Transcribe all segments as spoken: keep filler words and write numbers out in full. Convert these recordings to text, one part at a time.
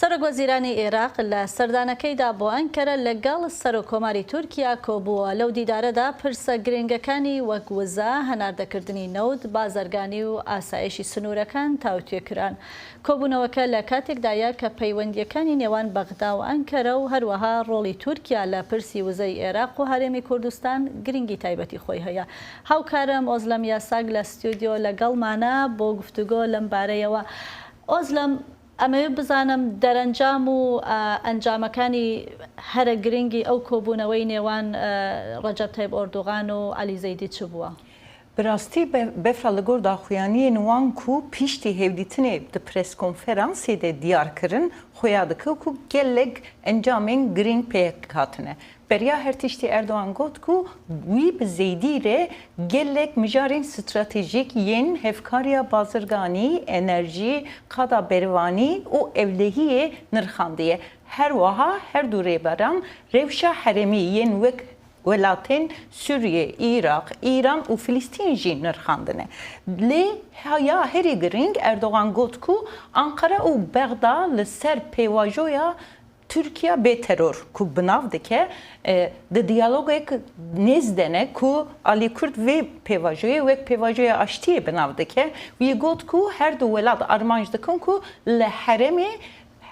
سەرۆک وەزیرانی عێراق لە سەردانەکەیدا بۆ ئەنکەرە لەگەڵ سەرۆکۆماری تورکیا کۆبووە. لەو دیدارەدا پرسە گرنگەکانی وەک وزە، هەناردەکردنی نەوت، بازرگانی و ئاسایشی سنوورەکان تاوتوێ کران. کۆبوونەوەکە لە کاتێکدایە کە پەیوەندیەکانی نێوان بەغدا و ئەنکەرە و هەروەها ڕۆڵی تورکیا لە پرسی وزەی عێراق و هەرێمی کوردستان گرنگی تایبەتی خۆی هەیە. هاوکارم ئۆزلەم یاساگ لە ستۆدیۆ لەگەڵمانە بۆ گفتوگۆ لەم بارەیەوە. ئۆزلەم، ئەمەوێ بزانم دەرەنجام و ئە، ئەنجامەکانی هەرە گرنگی ئەو کۆبوونەوەی نێوان ئە، ڕەجەب تەیب ئۆردوغان و عەلی زەیدی چ بووە؟ Bi rastî be- befra li gor daxuyaniyên wan ku piştî hevdîtinê di preskonferansê de diyar kirin, xuya dike ku gelek encamên girîng pêk hatine. Beriya her tiştî Erdogan got ku wî bi Zeydî re gelek mijarên stratejîk yên hevkariya bazirganî, enerjî, qada berivanî û ewlehiyê nirxandiye. Her wiha her du rêberan rewşa herêmî yên wek welatên Sûriye, Iraq, Îran û Filistîn jî nirxandine. Lê ha ya herî girîng, Erdogan got ku Anqara û Bexda li ser pêvajoya Tirkiye bê teror ku bi nav dike, e, di diyalogek nêz de ne ku alî Kurd vê pêvajoyê wek pêvajoya aştiyê bi nav dike. Wî got ku her du welat armanc dikin ku li herêmê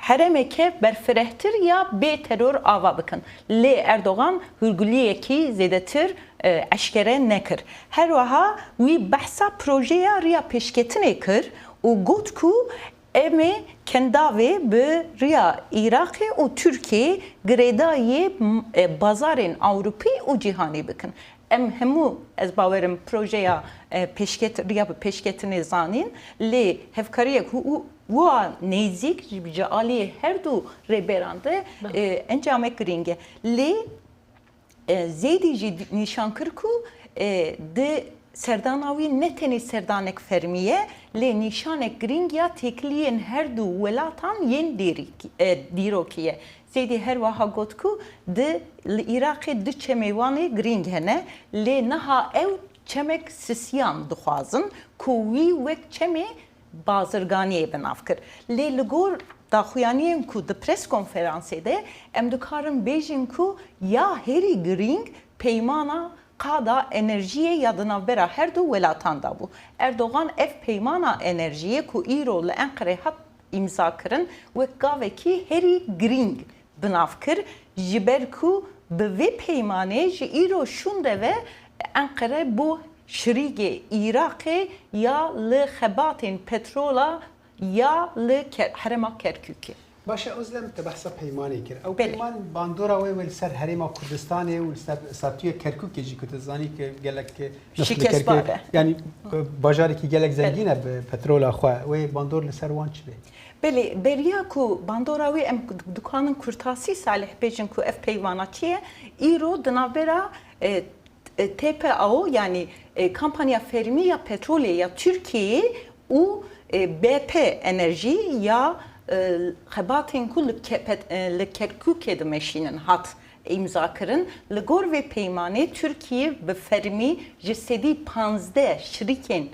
herêmeke berfirehtir ya bê teror ava bikin. Lê Erdogan hûrguliyekî zêdetir, e, eşkere nekir. Her wiha wî behsa projeya riya pêşketinê kir û got ku em ê kendavê bi riya Iraqê û Tirkiyeyê girêdayî, m-, e, bazarên Ewropî û cîhanî bikin. Em hemû, ez bawerim, projeya, e, pêşket-, riya bi pêşketinê zanîn, lê hevkariyek û, û, wiha nêzîk ji, ji aliyê her du rêberan de, Belê. e, encamek girîng e. Lê, e, Zeydî jî di-, nîşan kir ku, e, di serdana wî ne tenê serdanek fermî ye, lê nîşanek girîng ya têkiliyên her du welatan yên dêrîk-, e, dîrokî ye. Zeydî her wiha got ku di, li Iraqê du çemê wan ê girîng hene, lê niha ew çemek sisiyan dixwazin ku wî wek çemê bazirganiyê bi nav kir. Lê li gor daxuyaniyên ku di pres konferansê de, em dikarin bêjin ku ya herî girîng peymana qada enerjiyê ya di navbera her du welatan de bû. Erdogan ev peymana enerjiyê ku îro li Enqerê hat îmzakirin wek gavekî herî girîng bi nav kir, ji ber ku bi vê peymanê ji îro şûnde ve Enqere bû şirîgê Iraqê ya li xebatên petrola ya li Ker-, herêma Kerkûkê. Baş e, Ozlem, te behsa peymanê kir. Ew Belê. peyman bandora wê wê li ser herêma Kurdistanê û li ser statûya Kerkûkê jî, ku tu zanî ki gelek, e, neft li Şikestbar Kerkûkê, e. yanî, e, bajarekî gelek Belê. zengîn e bi petrola xwe. Wê bandor li ser wan çi be? Belê, beriya ku bandora wê em dikanin kurtasî Salih bêjin ku ev peymana çi ye, îro di navbera, e, e, T P A O, yanî, e, kampanya fermî ya petrolê ya Tirkiyeyê û, e, B P Enerjî ya, e, xebatên ku li Ke-, pet-, e, li Kerkûkê dimeşînin hat îmzakirin. Li gor vê peymanê Tirkiye bi fermî ji sedî panzdeh şirîkên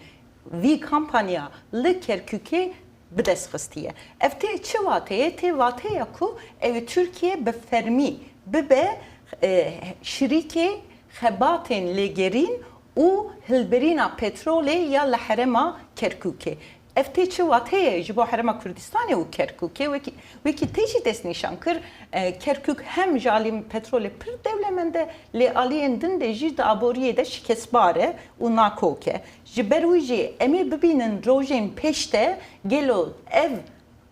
vî kampanya li Kerkûkê bi dest xistiye. Ev tê çi wateyê? Tê wateya ku ew ê Tirkiye bi fermî bibe, e, şirîkê xebatên lêgerîn û hilberîna petrolê ya li herêma Kerkûkê. Ev tê çi wateyê ji bo herêma Kurdistanê û Kerkûkê? Wekî, wekî tê jî destnîşan kir, e, Kerkûk hem ji alî petrolê pir dewlemend e, lê aliyên din de jî di aboriyê de şikestbar e û nakok e. Ji ber wî jî em ê bibînin rojên pêş de gelo ev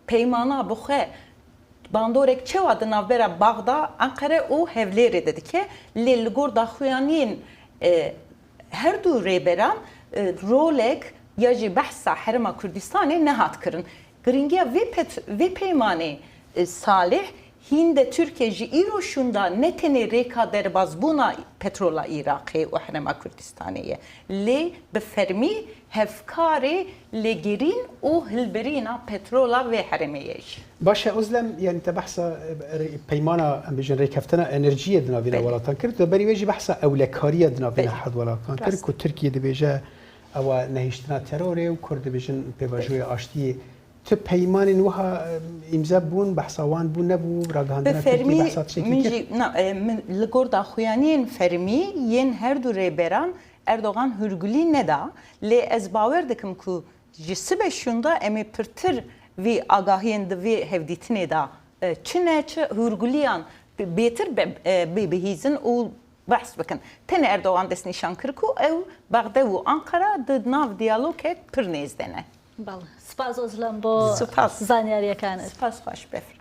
peymana bi xwe bandorek çawa di navbera Baxda, Enqere û Hevlêrê de dike, lê li gor daxuyaniyên, e, her du rêberan, e, rolek ya jî behsa Herêma Kurdistanê nehat kirin. Girîngiya vê pet-, vê peymanê, e, Salih, hîn de Tirkiye ji îro şûnda ne tenê rêka derbazbûna petrola Iraqê û Herêma Kurdistanê ye, lê bi fermî hevkarê lêgerîn û hilberîna petrola vê herêmê ye jî. Baş e, Ozlem, yanî te behsa, e, re-, peymana, em bêjin, rêkeftina enerjiyê di navîna Belê. welatan kir. Tu berî wê jî behsa ewlekariya di navîna Belê. her welatan kir, Rast. ku Tirkiye dibêje ew e nehiştina terorê û Kurd dibêjin pêvajoya aştiyê. Tu peymanên wiha îmze bûn, behsa wan bû nebû, ragihandina Tirkî behsa tiştekî kir? Min li gor daxuyaniyên fermî yên her du rêberan Erdogan hûrgulî neda, lê ez bawer dikim ku ji sibe şûnda em ê pirtir vî agahiyên di vê hevdîtinê de çi ne çi hûrguliyan bêtir bê bihîzin û behs bikin. Tenê Erdogan destnîşan kir ku ew Bexde û Anqara di nav diyalogek pir nêz de ne. Bel, spas Ozlem bo zanyariyekaniz. Spas xweş befr.